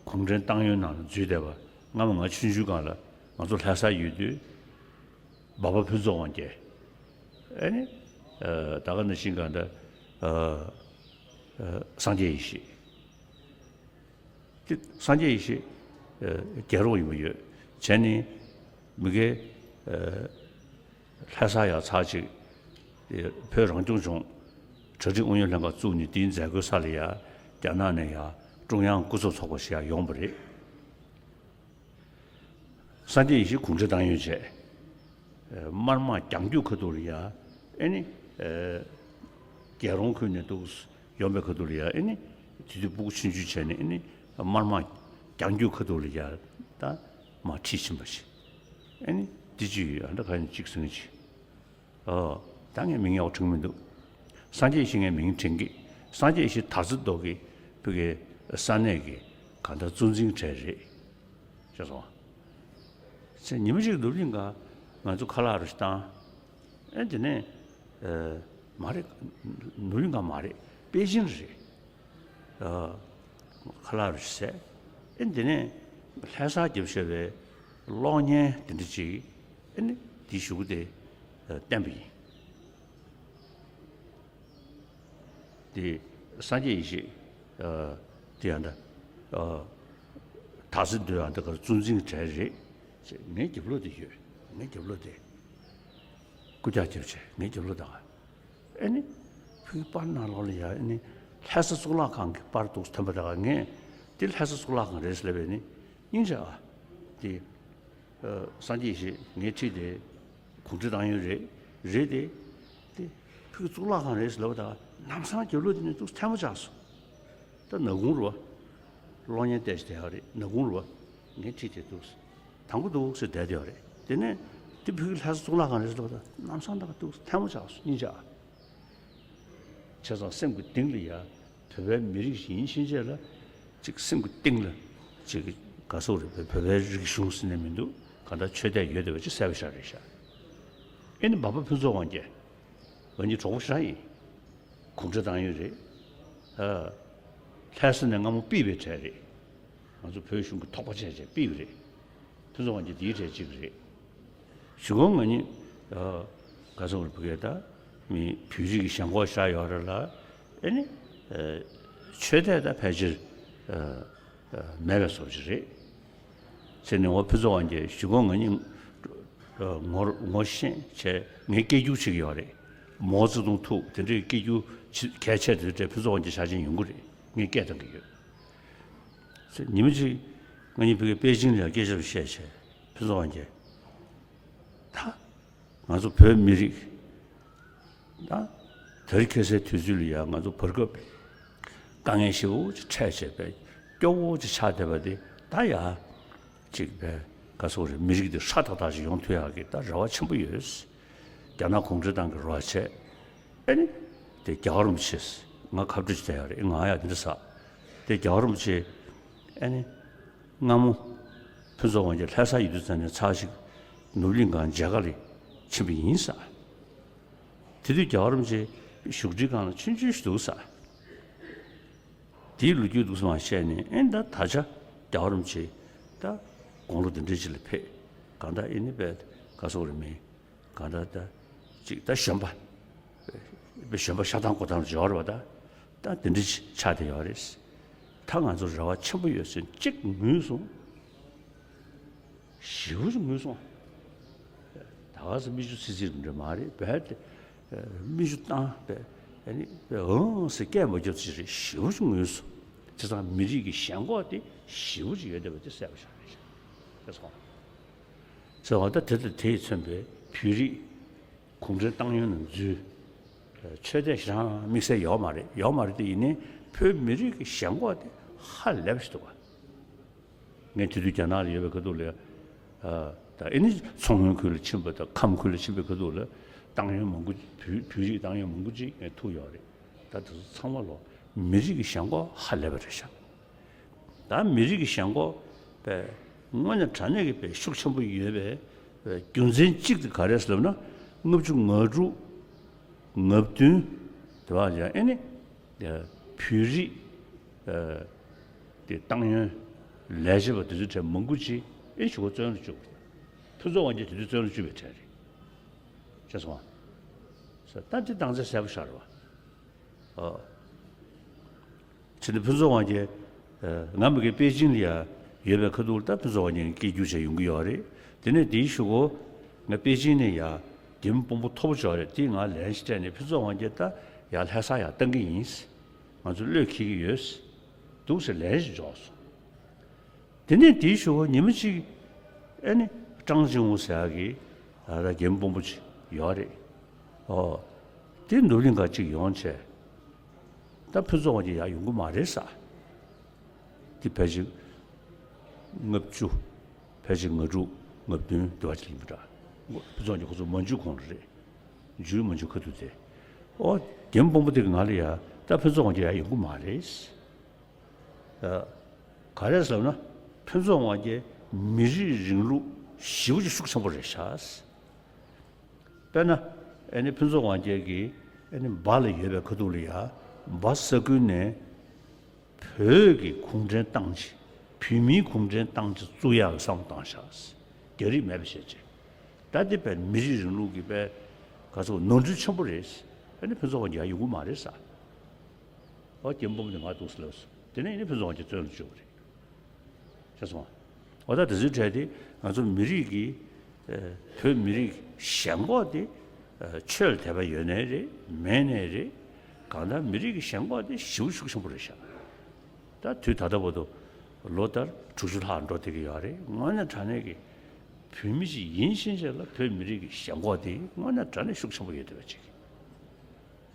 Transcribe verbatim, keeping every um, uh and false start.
གུང་ཁྲན་ཏང་ཡོན་ནང་ལ་འཛུལ་བསྡད་པ། སྔ་མོ་ང་ཆུང་ཆུང་སྒང་ལ་ང་ཚོ་ལྷ་སར་ཡོད་དུས། འབའ་པ་ཕུན་ཚོགས་དབང་རྒྱལ། ཨེ་ནི། ཨ། ད་ག་ནང་བཞིན་གང་འདྲ། ཨ། ཨ། སངས་རྒྱས་ཡེ་ཤེས། དེ་སངས་རྒྱས་ཡེ་ཤེས། ཨ། རྒྱལ་རོང་ཡིན་པ་ཡོད། བྱས་ནས་མི་སྒེར། ཨ། ལྷ་སར་ཡར་ཚར་གཅིག། དེ་བོད་རང་སྐྱོང་ལྗོངས་གྲ་སྒྲིག་ཨུ་ཡོན་ལྷན་ཁང་བཙུགས་ནས། དེའི་མཛད་སྒོའི་སར་ལ་ཡར་རྒྱ་ནག་ནས་ཡར་ཀྲུང་དབྱང་སྐུ་ཚབ་ཚོགས་པ་ཞིག་ཡར་ཡོང་བ་རེད། སངས་རྒྱས་ཡེ་ཤེས་གུང་ཁྲན་ཏང་ཡོན་བྱས། ཨ། དམར་དམག་རྒྱང་རྒྱུག་ཁ་ཐུག་ལ་ཡར། ཨེ་ནི། ཨ། རྒྱལ་རོང་ཁུལ་ནས་འདུག་ཡོང་པའི་ཁ་ཐུག་ལ་ཡར། ཨེ་ནི། དེ་དུས་སྤུ་གུ་ཆུང་ཆུང་བྱས་ནས། ཨེ་ནི། དམར་དམག་རྒྱང་རྒྱུག་ཁ་ཐུག་ལ་ཡར་ད་མར་ཁྲིད་ཕྱིན་པ་ཞིག། ཨེ་ནི། འདི་ཅི་ཡོད། ཨ། འདྲ་ག་ནས་གཅིག་གསུང་གི་ཅིག། ཨོ། ད་ངས་མིང་ཡག་པོ་དྲན་གྱི་མི་འདུག། སངས་རྒྱས་ཡེ་ཤེས་ངས་མིང་དྲན་གྱི། སངས་རྒྱས་ཡེ་ཤེས་དར་རྩེ་མདོ་དགེ་བོད་ཀྱི་ས་གནས་ཀྱི་གང་ལྟར་གཙོ་འཛིན་གྲས་རེད། ཤེས་སོང་། ཚེ་ཉི་མ་གཅིག་ནོར་གླིང་ག་ང་ཚོ་ཁ་ལག་རུ་ཞིག་བཏང་། ཨེ། དེ་ནས། ཨ། མ་རེད། ནོར་གླིང་ག་མ་རེད། པེ་ཅིང་རེད། ཨ། ཁ་ལག་རུ་ཞིག་བཟས། ཨེ། དེ་ནས་ལྷ་སར་བརྒྱབ་བཞག་པའི་གློག་བརྙན་དེ་འདྲ་ཅིག། ཨེ་ནི། དེའི་གཞུག་གུ་དེ། ཨ། བསྟན་པ་ཡིན། དེ་སངས་རྒྱས་ཡེ་ཤེས། ཨ། དེ་ཡང་ད། ཨ། དར་རྩེ་མདོ་ཡང་ད་ག་གཙོ་འཛིན་གྲས་རེད། ངའི་རྒྱབ་ལོགས་དེ་ཡོད། ངའི་རྒྱབ་ལོགས་དེ། རྐུབ་བཀྱག་རྒྱབ་བྱས་ངའི་རྒྱབ་ལོགས་ད་ག། ཨེ་ནི། ཕ་གི་པར་ནང་ལོགས་ལ་ཡ། ཨེ་ནི། ལྷ་ས་གཙུག་ལག་ཁང་གི་པར་འདུག་ཐོན་པ་ད་ག། ངས་དེ་ལྷ་ས་གཙུག་ལག་ཁང་རེད་ཟེར་ལབ་པས་ནི། སྙིང་རྗེ་ཨ། དེ། ཨ། སངས་རྒྱས་ཡེ་ཤེས་ངས་ཁྲིད་དེ། གུང་ཁྲན་ཏང་ཡོན་རེད། རེད་དེ། དེ་ཕ་གི་གཙུག་ལག་ཁང་རེད་ཟེར་ལབ་པ་ད་ག། ལམ་སང་རྒྱབ་ལོགས་དེ་ནས་འདུག་ཐལ་མོ་ཆགས་སོང་། ད་ནག་ཁུང་རེད་པ། གློག་བརྙན་བལྟས་བྱས་བསྡད་ཡོད་རེད། ནག་ཁུང་རེད་པ། ངས་ཁྲིད་དེ་འདུག། དང་པོ་འདུག་ཟེར་བསྡད་བསྡད་ཡོད་རེད། དེ་ནས་དེ་ཕ་གི་ལྷ་ས་གཙུག་ལག་ཁང་རེད་ཟེར་ལབ་པ་ད་ག། ལམ་སང་ད་ག་འདུག་ཐལ་མོ་ཆགས་སོང་། སྙིང་རྗེ་ཨ། བྱས་ཙང་སེམས་ཀྱི་གཏིང་ལ་ཡ། བོད་པའི་མི་རིགས་ཤིག་ཡིན་ཕྱིན་ཆད་ལ། ཅིག་སེམས་ཀྱི་གཏིང་ལ། ཅིག་ག་ཟེར་དགོས་རེད། བོད་པའི་རིག་གཞུང་ཟེར་ནས་མི་འདུག། གང་ལྟར་ཆོས་དད་ཡོད་བསྡད་པ་ཅིག་གསལ་པོ་ཞེ་དྲག་རེད་ཤག། ཨེ་ནི། འབའ་པ་ཕུན་ཚོགས་དབང་རྒྱལ། ང་གཉིས་གྲོགས་པོ་ཞེ་དྲག་ཡིན། གུང་ཁྲན་ཏང་ཡོན་རེད། ཨ། ལྷ་ས་ནས་སྔ་མོ་ཕུད་པའི་གྲས་རེད། ང་ཚོ་བོད་གཞུང་གི་ཐོག་པ་ཆེ་ཆེ་ཕུད་པ་རེད། ཕུན་ཚོགས་དབང་རྒྱལ་དེའི་གྲས་གཅིག་རེད། གཞུག་གུ་ང་གཉིས། ཨ། ག་ཟེར་དགོས་རེད། ཕ་གིར་ད་མི་བོད་རིགས་ཀྱི་ཞེན་ཁོག་ཞེ་དྲག་ཡོད་རེད་ལ། ཨེ་ནི། ཨ། ཆོས་དད་ད་ཕལ་ཆེར། ཨ། ཨ། མེད་པའི་བཟོ་ཅིག་རེད། ཟེར་ནས། འོ། ཕུན་ཚོགས་དབང་རྒྱལ་གཞུག་གུ་ང་གཉིས། ཨ། ངོ་ངོ་ཤེས་བྱས། ངའི་སྐད་སྒྱུར་བྱེད་ཀྱི་ཡོད་རེད། མའོ་ཙེ་ཏུང་ཐུག་དེ་འདྲའི་སྐད་སྒྱུར་གལ་ཆེ་དེ་འདྲ་ཕུན་ཚོགས་དབང་རྒྱལ་ཕྱག་ཆེན་ཡོང་གི་རེད། ངས་སྐད་བཏང་གི་ཡོད། ཉི་མ་གཅིག་ང་གཉིས་ཕ་གིར་པེ་ཅིང་ལ་སྐད་ཆ་བཤད་བྱས། ཕུན་ཚོགས་དབང་རྒྱལ། ད་ང་ཚོ་བོད་མི་རིགས་ད་དེ་རིང་ཁ་སང་དུས་ཚོད་ལ་ཡ། ང་ཚོ་བར་སྐབས་དཀའ་ངལ་ཞེ་པོ་ཅིག་འཕྲད་བྱས་པའི་སྐྱོ་བོ་ཅིག་ཆགས་བསྡད་པ་དེ། ད་ཡ་ཅིག་པའི་ག་ཟེར་དགོས་རེད། མི་རིགས་འདི་ཧྲ་ཏག་ཏག་ཅིག་ཡོང་ཐུབ་ཡག་གི་ད་རེ་བ་ཆེན་པོ་ཡོད། རྒྱ་ནག་གུང་ཁྲན་ཏང་གིས་རེ་བ་བྱས། ཨེ་ནི། དེ་རྒྱལ་བ་རིན་པོ་ཆེ། ང་ཁ་བྲོ་ཅིག་བསྡད་ཡོད་རེད། ང་ཡ་འདི་འདྲ་ཟེར། དེ་རྒྱལ་བ་རིན་པོ་ཆེ། ཨེ་ནི། སྔ་མོ་ཕུན་ཚོགས་དབང་རྒྱལ་ལྷ་སར་ཡོད་དུས་ཙམ་ནས་ཚར་གཅིག་ནོར་གླིང་སྒང་མཇལ་ཁ་ལ་ཕྱིན་པ་ཡིན་ཟེར། དེ་དུས་རྒྱལ་བ་རིན་པོ་ཆེ་བཞུགས་ཁྲིའི་སྒང་ལ་ཆུང་ཆུང་ཞིག་འདུག་ཟེར། དེའི་ལོ་རྒྱུས་འདུག་སེ་མར་བཤད་ནས། ཨེ། ད་ད་ཆ་རྒྱལ་བ་རིན་པོ་ཆེ་ད་དགུང་ལོ་འདི་འདྲའི་ཅིག་ལ་ཕེབས། གང་ལྟར་ཨེ་ནི་པའི་ག་ཟེར་དགོས་རེད། མི་གང་ལྟར་ད་ཅིག་ད་གཞོན་པ། དཔེ་གཞོན་པ་ཤ་ཐང་ཀོ་ཐང་ཅིག་ཡོད་རེད་པ། ད་ད་དེ་འདྲ་ཅིག་ཆགས་བསྡད་ཡོད་རེད། ད་ང་ཚོ་རེ་བ་ཆེན་པོ་ཡོད་ཟེར་གཅིག་ངུས་སོང་། ཞེ་པོ་ཅིག་ངུས་སོང་། ད་ག་ཟེ་མིག་ཆུ་ཚིལ་ཚིལ་རེད་མ་རེད། རྦད་དེ་མིག་ཆུ་བཏང་བས། ཨ་ནི་ཨང་ཟེར་སྐད་མ་རྒྱབ་ཅིག་རེད། ཞེ་པོ་ཅིག་ངུས་སོང་། བྱས་ཙང་མི་རིགས་ཀྱི་ཞེན་ཁོག་དེ་ཞེ་པོ་ཅིག་ཡོད་བསྡད་པ་དེ་གསལ་པོ་ཞིག་རེད་ཤག། ཟེར་བ་ད་དེ་དང་དེ་ཡིས་མཚོན་པའི་བོད་རིགས་གུང་ཁྲན་ཏང་ཡོན་ནང་འཛུལ། ཆོས་དད་ཞེ་དྲག་དམིགས་བསལ་ཡོད་མ་རེད། ཡོད་མ་རེད་དེ། ཡིན་ནའི་བོད་མི་རིགས་ཀྱི་ཞེན་ཁོག་དེ་ཧ་ལས་པ་ཞིག་འདུག་ག། ངས་དེ་དུས་རྒྱ་ནག་ལ་ཡོད་པའི་ཁ་ཐུག་ལ། ཨ། ད་ཨེ་ནི་མཚོ་སྔོན་ཁུལ་ལ་ཕྱིན་པ་དང་ཁམས་ཁུལ་ལ་ཕྱིན་པའི་ཁ་ཐུག་ལ་ཏང་ཡོན་མང་པོ། བོད་བོད་རིགས་ཏང་ཡོན་མང་པོ་ཅིག་ངས་ཐུག་ཡོད་རེད། ད་དེ་ཚོ་ཚང་མ་ལོ་མི་རིགས་ཀྱི་ཞེན་ཁོག་ཧ་ལས་པ་རེད་ཤག། ད་མི་རིགས་ཀྱི་ཞེན་ཁོག་པའི་དངོས་གནས་དྲང་གནས་ཀྱི་པའི་ཤུགས་ཆེན་པོ་ཡོད་པའི་རྒྱུ་མཚན་གཅིག་དེ་ག་རེ་རེད་ཟེར་ལབ་ན། ལྔ་བཅུ་ང་དྲུག་ང་བདུན་དེ་བ་ཡང་ཨེ་ནི་བོད་རིགས་དེ་ཏང་ཡོན་ ལས་བྱེད་པ་དེ་ཚོའི་གྲས་མང་པོ་ཅིག་ཨེ་གཞུག་གུ་བཙོན་ལ་བཅུག་ཕུན་ཚོགས་དབང་རྒྱལ་དེ་དུས་བཙོན་ལ་བཅུག་པའི་གྲས་རེད། ཤེས་སོང་ཨ། ད་དེ་སྟངས་འཛིན་གསལ་པོ་ཤར་བ། ཨོ། ཕྱི་ནས་ཕུན་ཚོགས་དབང་རྒྱལ། ང་མི་དགེ་པེ་ཅིང་ལ་ཡ་ཡོད་པའི་ཁ་ཐུག་ལ་ད་ཕུན་ཚོགས་དབང་རྒྱལ་སྐད་སྒྱུར་བྱས་ཡོང་གི་ཡོད་རེད། དེ་ནས་དེའི་གཞུག་གུ་ང་པེ་ཅིང་ནས་ཡ་རྒྱལ་མོ་དཔོན་པོ་མཐོ་པོ་ཅིག་ཡོད་རེད། དེས་ང་ལན་ཞིག་སྤྲད་ནས་ཕུན་ཚོགས་དབང་རྒྱལ་ད་ཡ་ལྷ་སར་ཡ་བཏང་གི་ཡིན། ང་ཚོ་བློས་འཁེལ་གྱི་ཡོད། འདུག་ཟེར་ལན་ཞིག་འབྱོར་སོང་། དེ་ནས་དེའི་གཞུག་གུ་ཉི་མ་གཅིག་ཨེ་ནི་ཀྲང་ཅིང་ཝུ་ཟེར་ཡག་གི་ད་རྒན་དཔོན་པོ་ཅིག་ཡོད་རེད། ཨོ། དེ་ནུབ་གླིང་ག་ཅིག་ཡོང་བྱས། ད་ཕུན་ཚོགས་དབང་རྒྱལ་ཡར་ཡོང་གི་མ་རེད་ས། དེ་ཕལ་ཆེར་ལྔ་བཅུ། ཕལ་ཆེར་ལྔ་དྲུག་ལྔ་བདུན་དེ་བ་ཅིག་ཡིན་པ་འདྲ། ཕུན་ཚོགས་དབང་རྒྱལ་ཁོ་ཚོ་མན་ཇུ་གུང་ལ་རེད། མན་ཇུ་མན་ཇུ་ཁ་ཐུག་དེ། ཨོ། རྒན་དཔོན་པོ་དེ་གིས་ང་ལ་ཡ་ད་ཕུན་ཚོགས་དབང་རྒྱལ་ཡར་ཡོང་གི་མ་རེད། ག་རེ་ཟེར་ན། ཕུན་ཚོགས་དབང་རྒྱལ་མི་རིགས་རིང་ལུགས་ཞེ་པོ་ཅིག་ཤུགས་ཆེན་པོ་རེད་ཤག། དཔེར་ན། ཨེ་ནི་ཕུན་ཚོགས་དབང་རྒྱལ་གྱིས་ཨེ་ནི་སྦ་ལ་ཡོད་པའི་ཁ་ཐུག་ལ་ཡ་སྦ་ས་ཁུལ་ནས་བོད་ཀྱི་གུང་ཁྲན་ཏང་ཅིག་བོད་མིའི་གུང་ཁྲན་ཏང་ཅིག་བཙུགས་ཡག་གི་བསམ་བློ་བཏང་ཤག། རྒྱ་རིགས་མེད་པ་བྱས་བྱས། ད་འདི་དཔེ་མི་རིགས་རིང་ལུགས་ཀྱི་དཔེ་ག་ཚོད་ནོར་འཁྲུལ་ཆེན་པོ་རེད། ཨེ་ནི་ཕུན་ཚོགས་དབང་རྒྱལ་ཡོང་གི་མ་རེད་ས། ཨོ། རྒན་དཔོན་པོ་དེ་ང་འདུག་སེ་ལབ་སོང་། དེ་ནས་ཨེ་ནི་ཕུན་ཚོགས་དབང་རྒྱལ་བཙོན་ལ་བཅུག་པ་རེད། ཤེས་སོང་ཨ། འོ་ད་དེ་ཚོའི་གྲས་དེ་ང་ཚོ་མི་རིགས་ཀྱི། ཨ། བོད་མི་རིགས་ཞེན་ཁོག་དེ། ཨ། ཆོས་ལ་དད་པ་ཡོད་ནའི་རེད། མེད་ནའི་རེད། གང་ལྟར་མི་རིགས་ཀྱི་ཞེན་ཁོག་དེ་ཞེ་པོ་ཤུགས་ཆེན་པོ་རེད་ཤག། ད་དུས་ད་ལྟ་བར་དུ་ལོ་ལྟར་དྲུག་ཅུ་ལྷག་འགྲོ་བསྡད་ཀྱི་ཡོད་རེད། དངོས་གནས་དྲང་གནས་ཀྱི་བོད་མི་ཞིག་ཡིན་ཕྱིན་ཆད་ལ་བོད་མི་རིགས་ཀྱི་ཞེན་ཁོག་དེ་དངོས་གནས་དྲང་གནས་ཤུགས་ཆེན་པོ་ཡོད་བསྡད་པ་ཅིག།